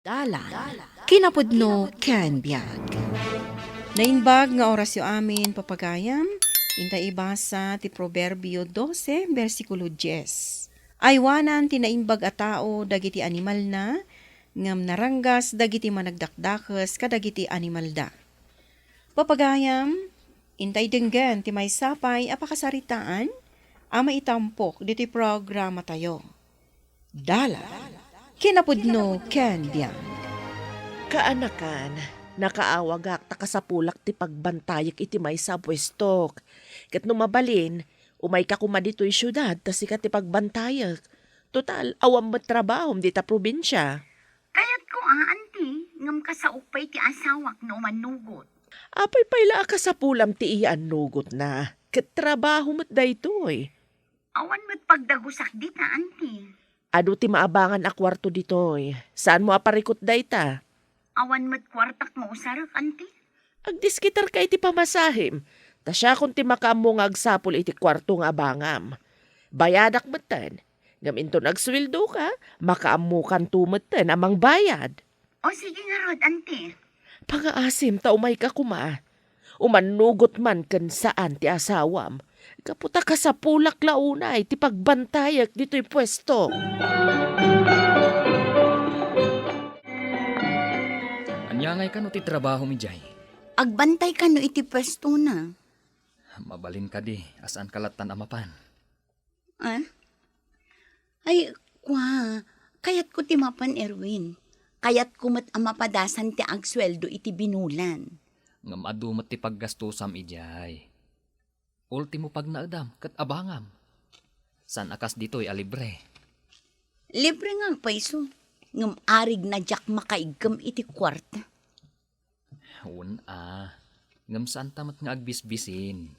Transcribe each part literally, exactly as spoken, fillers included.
Dalan, kinapudno ken biag. Naimbag nga orasyo amin, papagayam, inta ibasa ti Proverbio dose, bersikulo dies. Aywanan ti naimbag a tao dagiti animalna, ngem naranggas dagiti managdakdakes kadagiti animalda. Papagayam, intay denggen ti maysa pay a pakasaritaan a maitampok ditoy programatayo. Dalan, kinapudno ken biag. Kaanakan, nakaawagak ta kasapulak ti pagbantayek iti maysa a puestok. Ket no mabalin, umayka koma ditoy siudad ta sika ti pagbantayek. Total, awan met trabahom dita probinsia. Kayatko a, anti, ngem kasaok pay ti asawak no umannugot. Apay pay la a kasapulam ti iyannugotna? Ket trabaho met daytoy. Awan met pagdagusak dita, anti. Adu ti maabangan a kuarto ditoy. Saanmo a parikut dayta? Awan met kuartak nga usarek, anti. Agdiskitarka iti pamasahem, ta siakon ti makaammo nga agsapul iti kuarto nga abangam. Bayadak metten, ngem inton agsueldoka, makaammokanto metten a mangbayad. O, sige ngarud, anti. Pangaasim ta umayka koma. Umannugot man ken saan ti asawam. Gapu ta kasapulak la unay ti pagbantayek ditoy puesto. Ania ngay kano ti trabahom idiay? Agbantay kano iti puestona. Mabalin kadi a saanka lattan a mapan? Ah? Ay, kua, kayatko ti mapan, Erwin. Kayatko met a mapadasan ti agsueldo iti binulan. Ngem adu met ti paggastosam idiay. Ultimo pagnaedam ket abangam. Saan a kas ditoy a libre. Libre nga pay isu, ngem arigna diak makaigkem iti kuarta. Wen a, ngem saanta met nga agbisbisin.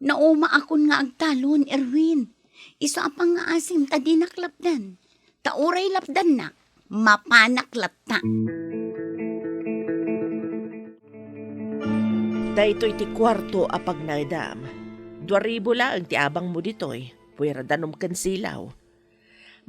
Naumaakon nga agtalon, Erwin. Isu a pangngaasim ta dinak lapdan. Ta uray lapdannak, mapanak latta. Daytoy ti kuarto a pagnaedam. Dua ribu laeng ti abangmo ditoy, puera danum ken silaw.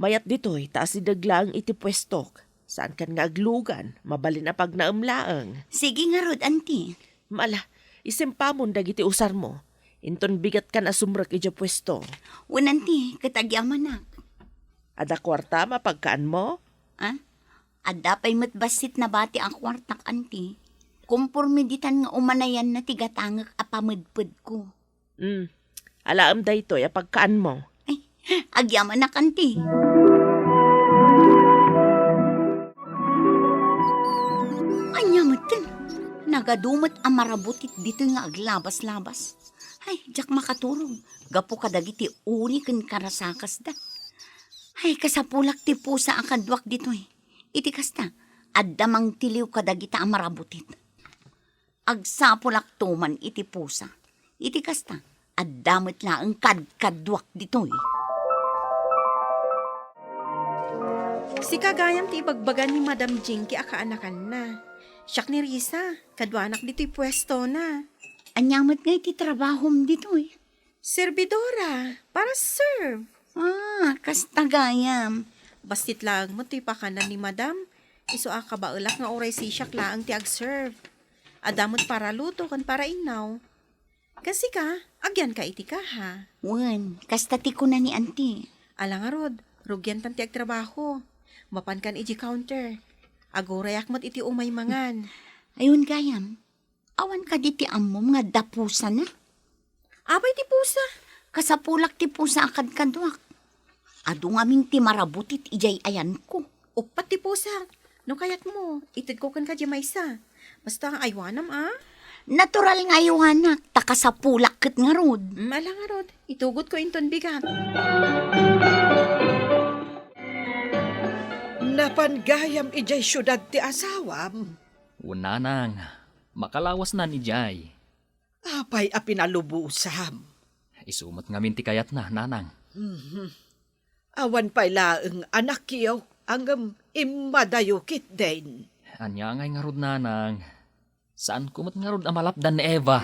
Mayat ditoy ta asideg laeng iti puestok. Saankan nga aglugan, mabalin a pagnaem laeng. Sige ngarud, anti. Ala, isempamon dagiti usarmo. Inton bigatkan a sumrek idiay puesto. Wen, anti, ket agyamanak. Adda kuartam a pagkaanmo? Ah? Adda pay met bassit nabati a kuartak, anti. Komporme ditan nga umanayanna ti gatangek a pamedpedko. Hmm. Alaem daytoy a pagkaanmo. Ay, agyamanak, anti. Ania metten? Nagadu met a marabutit ditoy nga aglabaslabas. Ay, diak makaturog. Gapu kadagiti uli ken karasakasda. Ay, kasapulak ti pusa a kaduak ditoy. Iti kasta, adda mangtiliw kadagita a marabutit. Agsapulakto man iti pusa. Iti kasta, adda met laeng kadkaduak ditoy. Sika gayam ti ibagbaga ni Madam Jinky a kaanakanna. Siak ni Risa, kaduanak ditoy puestona. Ania met ngay ti trabahom ditoy? Servidora, para serve. Ah, kasta gayam. Bassit laeng met toy pakanan ni Madam. Isu a kabaelak nga uray sisiak laeng ti agserve. Adda met para luto ken para innaw. Ken sika, agyanka iti kaha. Wen, kasta ti kuna ni Anti. Ala ngarud, rugiantan ti agtrabaho. Mapankan idiay counter. Agurayak met iti umay mangan. Ay wen gayam. Awan kadi ti ammom nga adda pusana? Apay ti pusa? Kasapulak ti pusa a kadkaduak. Adu ngamin ti marabutit idiay ayanko. Uppat ti pusak. No kayatmo, itedko kenka diay maysa. Basta aywanam a. Natural nga aywanak, ta kasapulak ket ngarud. Mm, ala ngarud, itugotko inton bigat. Napan gayam idiay siudad ti asawam? Wen, nanang, makalawasnan idiay. Apay a pinalubosam? Isu met ngamin ti kayatna, nanang. Mhm. Awan pay laeng anakyo, ngem immadayo ketdin. Ania ngay ngarud, nanang? Saanko met ngarud a malapdan ni Eva.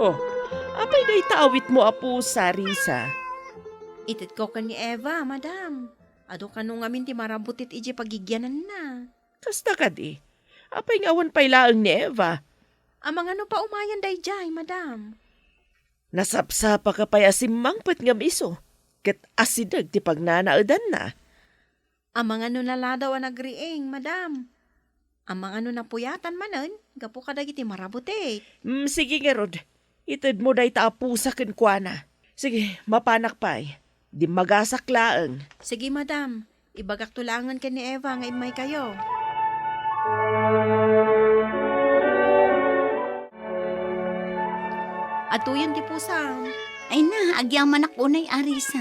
Oh, apay dayta awitmo a pusa, Risa? Itedko ken ni Eva, madam. Adu kano ngamin ti marabutit idiay pagigiananna. Kasta kadi? Apay nga awan pay laeng ni Eva? Amangan no paumayan daydiay, madam. Nasapsapaka pay a simmangpet ngem isu, ket asideg ti pagnanaedanna. Amangan no naladaw a nagriing, madam. Amangan no napuyatan manen gapu kadagiti marabutit. Mm, sige ngarud. Itedmo dayta a pusa kenkuana. Sige, mapanak pay. Dimmagasak laeng. Sige, madam. Ibagakto laengen ken ni Eva nga immaykayo. Adtoyen ti pusam. Ay na, agyamanak unay, Arisa.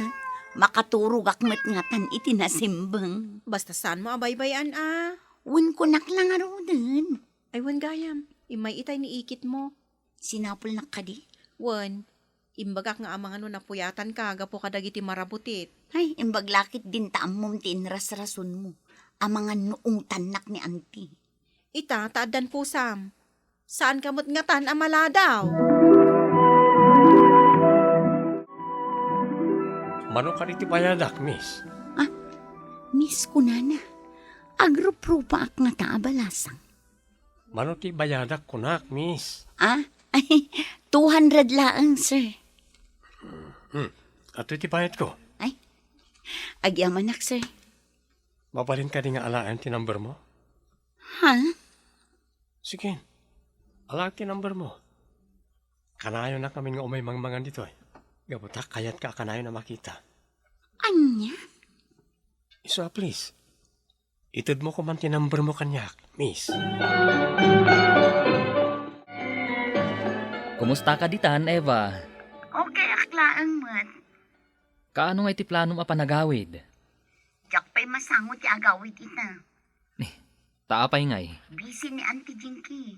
Makaturogak met ngatan iti nasimbeng. Basta saanmo a baybay-an a. Wen, kunak la ngaruden. Ay, wen gayam, immay itay ni ikitmo. Sinapulnak kadi? Wen, imbagak nga amangan no napuyatanka gapu kadagiti marabutit. Ay, imbag la ket dinta ammom ti inrasrasonmo. Amangan no ungtannak ni anti. Ita, ta addan pusam. Saanka met ngatan a maladaw. Mano kadi ti bayadak, miss? Ah, miss kunana. Agruprupaak ngata a balasang. Mano ti bayadak kunak, miss? Ah, ay, two hundred laeng, sir. Hmm. Adtoy ti bayadko. Ay, agyamanak, sir. Mabalin kadi nga alaen ti number mo? Ha? Sige. Alaek ti number mo. Kanayonak ngamin nga umay mangmangan ditoy. Gapu ta kayatka a kanayon a makita. Ania? Isu a, please. Itedmo koman ti number mo kaniak, miss. Kumusta ka ditan, Eva? Okay, ak laeng met. Kaano nga iti planom a panagawid? Diak pay masango ti agawid ita. Eh, ta apay ngay? Busy ni Auntie Jinky.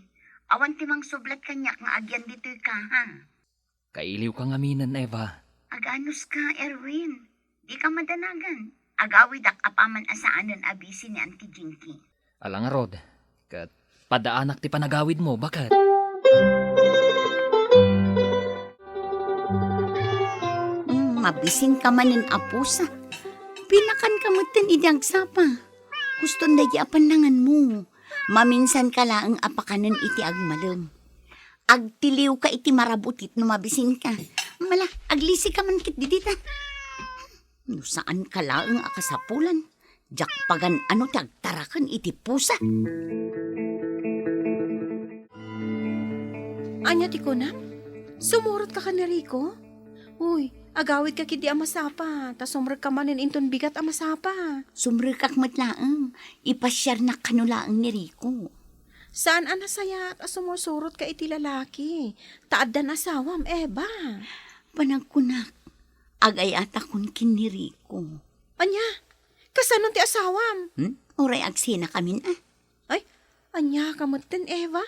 Awan ti mangsublat kaniak nga agyan ditoy kaha. Kailiwka ngaminen, Eva. Aganuska, Erwin. Dika madanagan. Agawidak apaman a saanen a busy ni Auntie Jinky. Ala ngarud, ket paddaanak ti panagawidmo, baket? Mm, mabisinka manen a pusa. Pinakanka metten idi agsapa. Huston daydi a pannanganmo. Maminsanka laeng a pakanen iti agmalem. Agtiliwka iti marabutit no mabisinka. Mala, aglisika man ketdi dita. No saanka laeng a kasapulan, diak pagan-ano ti agtaraken iti pusa. Ania ti kunam? Sumurotka ken ni Rico? Uy, agawidka ketdi a masapa, ta sumrekka manen inton bigat a masapa. Sumrekak met laeng, ipasiarnak kano laeng ni Rico. Saan a nasayaat a sumursurotka iti lalaki, ta addan asawam, Eva. Panagkunak, agayatakon ken ni Rico. Ania? Kasano ti asawam? Hmm? Uray agsenakamin, a. Ay, ania ka metten, Eva?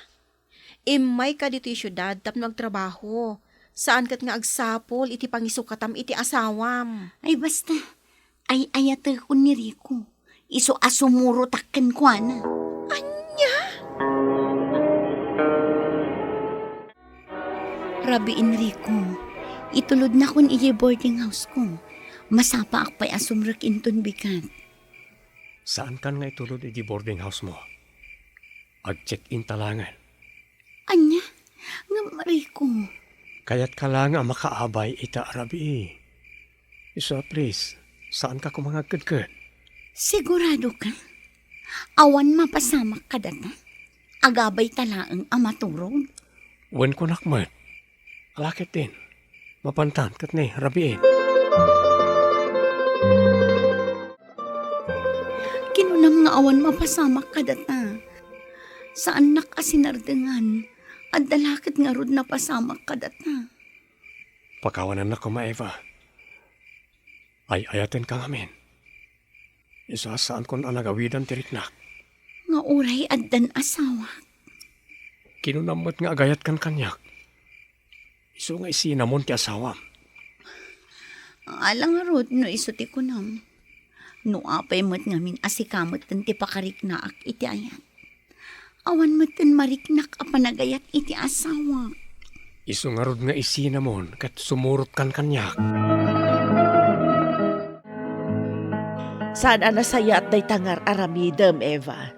Immayka ditoy siudad tapno agtrabaho. Saan ket nga agsapul iti pangisukatam iti asawam. Ay, basta. Ay-ayatekon ni Rico. Isu a sumurotak kenkuana. Ania? Rabii, Rico, itulodnakon idiay boarding house ko. Masapaak pay a sumrek inton bigat. Saankan nga itulod idiay boarding house mo. Ag-check-in ta laengen. Ania? Ngem, Rico. Kayatka laeng a makaabay ita a rabii. Isu a, please, saanka koma nga agkedked. Sigurado ka? Awan mapasamak kadata? Agabay ta laeng a maturog? Wen, kunak met. Ala ketdin, mapantan ket ni rabiin. Kinunam nga awan mapasamak kadata. Saannak a sinardengan. Adda la ket ngarud napasamak kadata. Pakawanennak koma, Eva. Ay-ayatenka ngamin. Isu a saankon a nagawidan ti riknak. Nga uray addan asawak. Kinunam met nga agayatkan kaniak. Isu nga isinamon ti asawam. Ala ngarud no isu ti kunam. No apay met ngamin a sika metten ti pakariknaak iti ayat. Awan metten mariknak a panagayat iti asawak. Isu ngarud nga isinamon ket sumurotkan kaniak. Saan a nasayaat dayta nga ar-aramidem, Eva.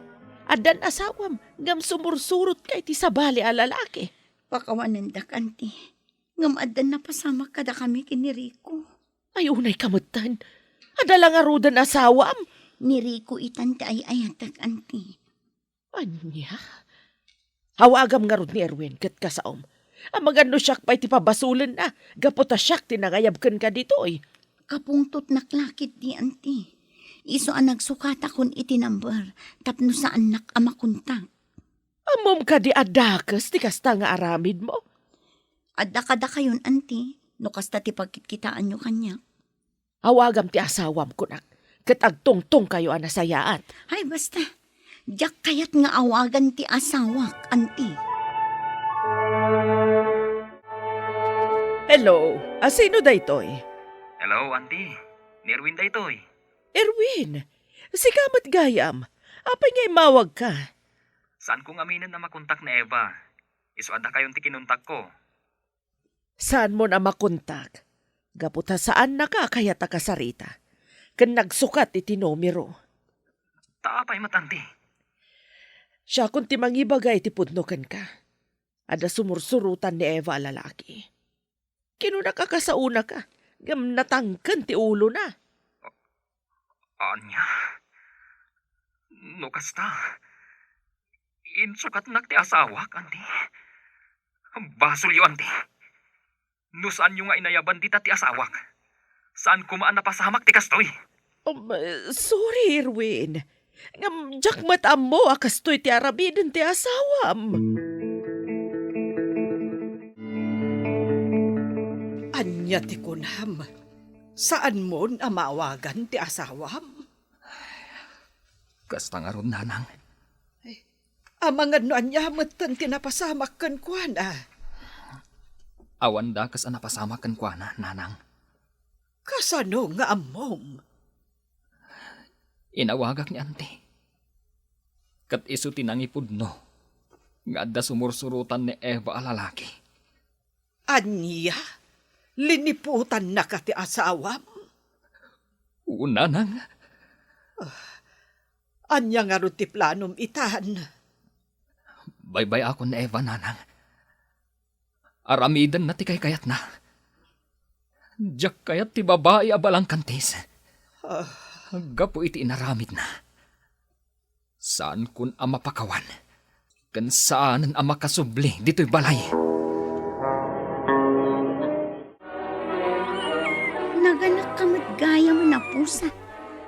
Addan asawam, ngem sumursurotka iti sabali a lalaki. Pakawanendak, anti. Ngem addan napasamak kadakami ken ni Rico. Ay, unay ka metten. Adda la ngaruden asawam. Ni Rico itan ti ay-ayatek, anti. Ania? Awagam ngarud ni Erwin ket kasaom. Amangan no siak pay ti pabasolenna, gapu ta siak ti nangayab kenka ditoy. Kapungtotnak la ketdi, anti. Isu a nagsukatakon iti number tapno saannak a makontak. Ammom kadi a dakes ti kasta nga aramidmo? Adda kadakayon, anti, no kasta ti pagkitkitaanyo kaniak. Awagam ti asawam, kunak, ket agtungtongkayo a nasayaat. Ay, basta. Diak kayat nga awagan ti asawak, anti. Hello, a sino daytoy? Hello, anti. Ni Erwin daytoy. Erwin, sika met gayam. Apay nga immawagka? Saanko nga aminen a makontak ni Eva. Isu a dakayon ti kinontakko. Saanmon a makontak, gapu ta saannaka a kayat a kasarita, ken nagsukat iti numero. Ta apay met, anti? Siakon ti mangibaga iti pudno kenka. Adda sumursurotan ni Eva a lalaki. Kinunaka kasaonaka, ngem natangken ti ulona. Ania? No kasta, insukatnak ti asawak, anti? Basolyo, anti. No saanyo nga inayaban dita ti asawak, saan koma a napasamak ti kastoy. Um, sorry, Erwin. Ngem diak met ammo a kastoy ti aramiden ti asawam. Ania ti kunam? Saanmon a maawagan ti asawam? Kasta ngarud, nanang. Amangan no ania metten ti napasamak kenkuana. Awan dakes a napasamak kenkuana, nanang. Kasano nga ammom? Inawagak ni anti. Ket isu ti nangipudno nga adda sumursurotan ni Eva a lalaki. Ania? Liniputannaka ti asawam? Uu, nanang. Ah, ania ngarud ti planom itan? Baybay-akon ni Eva, nanang. Aramidenna ti kaykayatna. Diak kayat ti babai a balangkantis. Ah. Gapu iti inaramidna. Saankon a mapakawan, ken saanen a makasubli ditoy balay. Naganakka met gayam a pusa.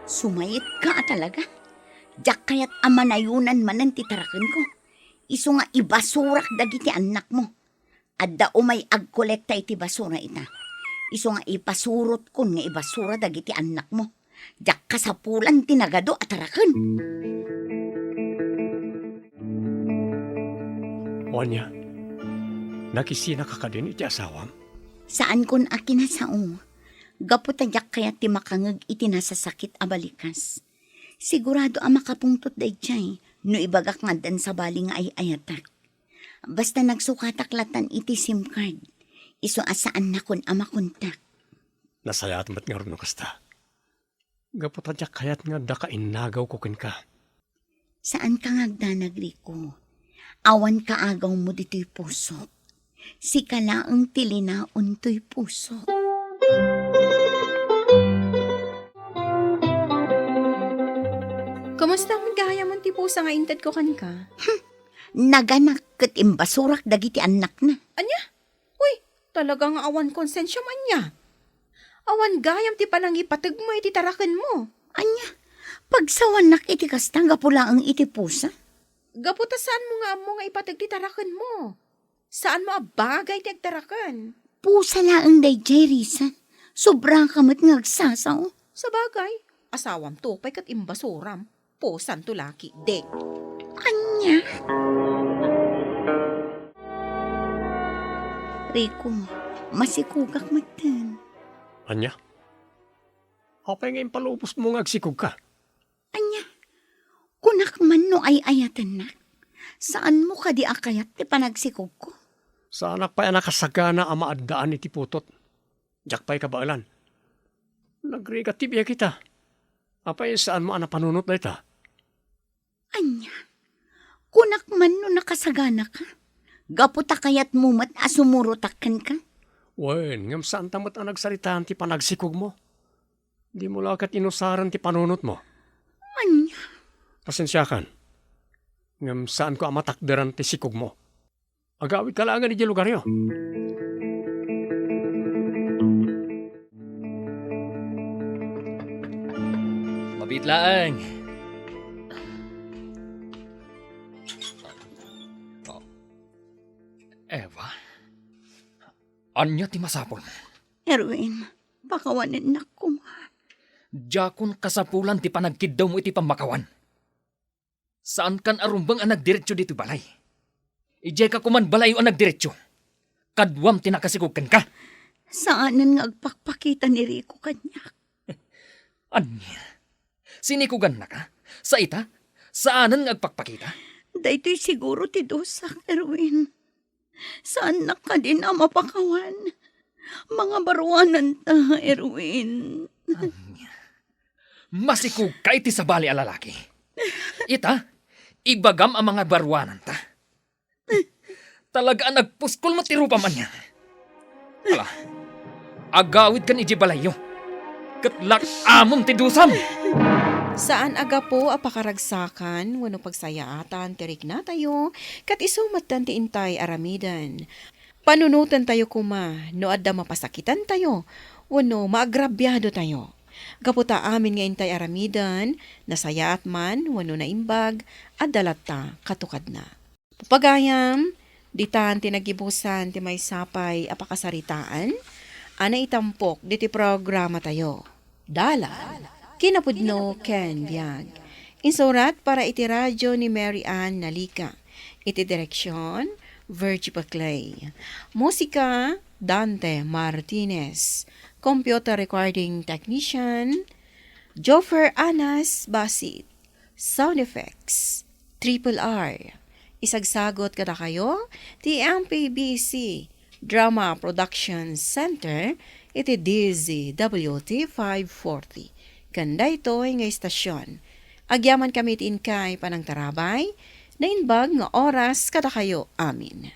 Sumayetka a talaga. Diak kayat a manayonan manen ti tarakenko. Isu nga ibasurak dagiti annakmo. Adda umay agkolekta iti basura ita. Isu nga ipasurotkon nga ibasura dagiti annakmo. Diak kasapulan ti nagadu a taraken. O ania, nakisinaka kadin iti asawam? Saankon a kinasao. Gapu ta diak kayat ti makangeg iti nasasakit a balikas. Sigurado a makapungtot daydiay no ibagak nga addan sabali nga ay-ayatak. Basta nagsukatak latan iti SIM card, isu a saannakon a makontak. Nasayaat met ngarud no kasta. Gapu ta diak kayat nga adda kainnagawko kenka. Saanka nga agdanag, Rico. Awan kaagawmo ditoy pusok. Sika laeng ti linaon toy pusok. Kumusta met gayam ti pusa nga intedko kenka? Naganak ket imbasurak dagiti annakna. Ania? Uy, talaga nga awan konsensiam, ania? Awan gayam ti panangipategmo iti tarakenmo. Ania? Pagsawannak iti kasta gapu laeng iti pusa? Gapu ta saanmo nga ammo nga ipateg ti tarakenmo. Saanmo a bagay ti agtaraken. Pusa laeng daydiay, Risan. Sobraka met nga agsasao. Sabagay, asawamto pay ket imbasuram. Pusanto la ketdi. Ania? Rico, masikogak metten. Ania? Apay nga impalubosmo nga agsikogka? Ania? Kunak man no ay-ayatennak? Saanmo kadi a kayat ti panagsikogko? Saanak pay a nakasagana a maaddaan iti putot. Diak pay kabaelan. Nagrigat ti biag ita. Apay, saanmo a napanunot dayta? Ania? Kunak man no nakasaganaka? Gapu ta kayatmo met a sumurotak kenka? Wen, ngem saanta met a nagsaritaan ti panagsikogmo. Dimo la ket inusaren ti panunotmo. Ania? Pasensiakan. Ngem saanko a matakderan ti sikogmo. Agawidka laengen idiay lugaryo. Mabiit laeng. Eva? Ania ti masapulmo? Erwin, pakawanennak koma. Diakon kasapulan ti panagkiddawmo iti pammakawan. Saankan a rumbeng a nagdiretso ditoy balay. Idiayka koman balayo a nagdiretso. Kaduam ti nakasikog kenka. Saanen nga agpakpakita ni Rico kaniak. Ania? Sinikogannaka? Sa ita? Saanen nga agpakpakita? Daytoy siguro ti dusak, Erwin. Saannak kadin a mapakawan. Mangabaruananta, Erwin. Ania? Masikogka iti sabali a lalaki. Ita, ibagam a mangabaruananta. Talaga a nagpuskol met ti rupam ania. Ala, agawidkan idiay balayyo. Ket lak-amem ti dusam. Saan a gapu a pakaragsakan wenno pagsayaatan ti riknatayo, ket isu metten ti intay aramiden. Panunotentayo koma no adda mapasakitentayo wenno maagrabiadotayo. Gapu ta amin nga intay aramiden, nasayaat man wenno naimbag, adda latta katukadna. Pagayam, ditan ti naggibusan ti maysa pay a pakasaritaan a naitampok diti programatayo. Dalan, kinapudno ken biag. Insurat para iti radio ni Mary Ann Nalica. Iti direksion, Virgie Paclay. Musika, Dante Martinez. Computer recording technician, Joffer Anas Basit. Sound effects, Triple R. Isagsagot kadakayo ti M P B C Drama Production Center iti D Z W T five forty. Ken daytoy nga istasyon, agyamankami iti inkay panangtarabay, naimbag nga oras kadakayo amin.